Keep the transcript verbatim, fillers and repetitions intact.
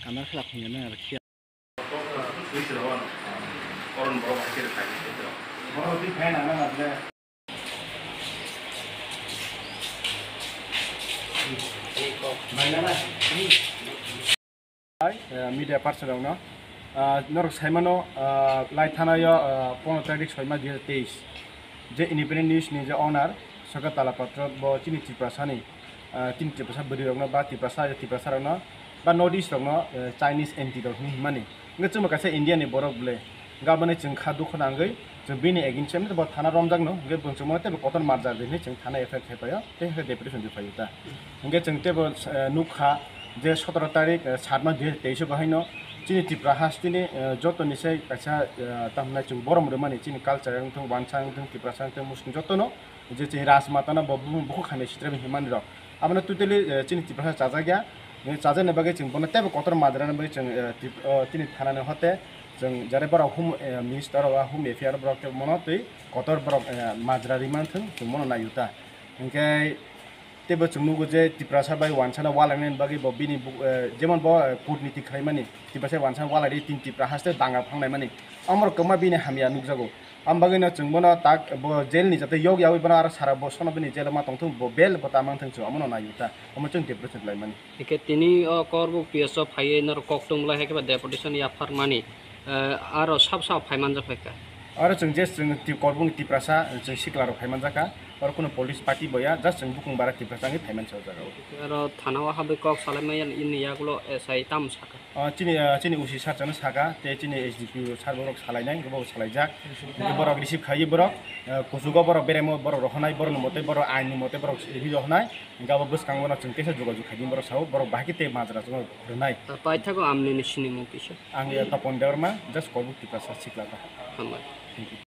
Amar khlak hwnwi ano ar khe. Hai, eh, media person rokno, ah, norok saimano, ah, lai thanaio, ah, pondro tarik soi mas dui hazar teis, je Independent News ni je owner Sokha Talapatra bo chini Tiprasa ni, ah, chini Tiprasa bwrwi rokno ba Tiprasa, Tiprasa rokno ba North East rokno, eh, Chinese anti rok hinwi himani. Hwnkhe chwngbo kaisa India ni borok bwle. Hwnkhe aboni chwng kha dukho nangwi chwng bini against o bo thana romjakno, hwnkhe bo chwngmano teibo kotor marjar di hinwi chwng thana F I R khaipaio, tei hwnkhe deputation rwphaio ta. Hwnkhe chwng teibo, eh, nukha je sotoro tarik, eh, sat mas dui hazar teis o bahaino chini Tripura hasteni, eh, jotoni se kaisa, eh, tamhinai chwng borom rwmani chini culture wngthung, wansa wngthung, Tiprasa wngthung, Muslim jotono je chini rajmatano bo bu-, bukhuk hamya sitrami himani rok. Abono totally, eh, chini Tiprasa chajakya. Eh, chajakni bagwi chwng bono teibo kotor majrani bagwi chwng, eh, Tip-, oh, chini thanani hote chwng jare borok hum, eh, minister wa home affair borok tei bono twi kotor borok, eh, majra ri manthung chwng bono naiyo ta. Hinkhe teibo chwng nugo je Tiprasa bai wansana walainani bagwi bo bini bu-, eh, jemon bo, eh, kutniti khlaimani, Tiprasa wansana walai ri tin Tipra haste danga phangnaimani. Amorok kwbangma bini hamya nukjago. Am bagwino chwng bono tak bo jail ni jate yok yawi bono aro sara bosono bini jail o ma tongthung, bo bail bo ta mangthung chwng omono naiyo ta, omo chwng depression laimani. Hingke tini o Korbuk P S o phaiwi norok kok tongmolai hai khe ba deputation yapharmani, eh, aro sab sab phaimanjak phaikha. Aro chwng je chwng ti-, Korbukni Tiprasa chwng sikla rok phaimanjakha, oro kuno police party bo ya, just chwng bukung bara Tiprasa wngwi phaimansi o jaga o. Aro thana o habwi kok salaimaya ini yagulo S I tamo sakha. Ah, chini, ah, chini O C sir chano saka, tei chini S D P O sir borok salainai, hwnkhe bo salaijak. Hwnkhe borok receive khaiwi borok, ah, kuchugo borok beremo borok rohonai, borokni mote borok ain ni mote borok ri rohonai. Hwnkhe abo bwskango no chwng teisa jogajog khaidi borok sao, borok bahai khe tei majra chwngno rwnai. Ah, paithago amnini sinimung kisa. Ang, eh, Topon Debbarma, just Korbuk Tiprasa sikla ta. Hambai. Thank you.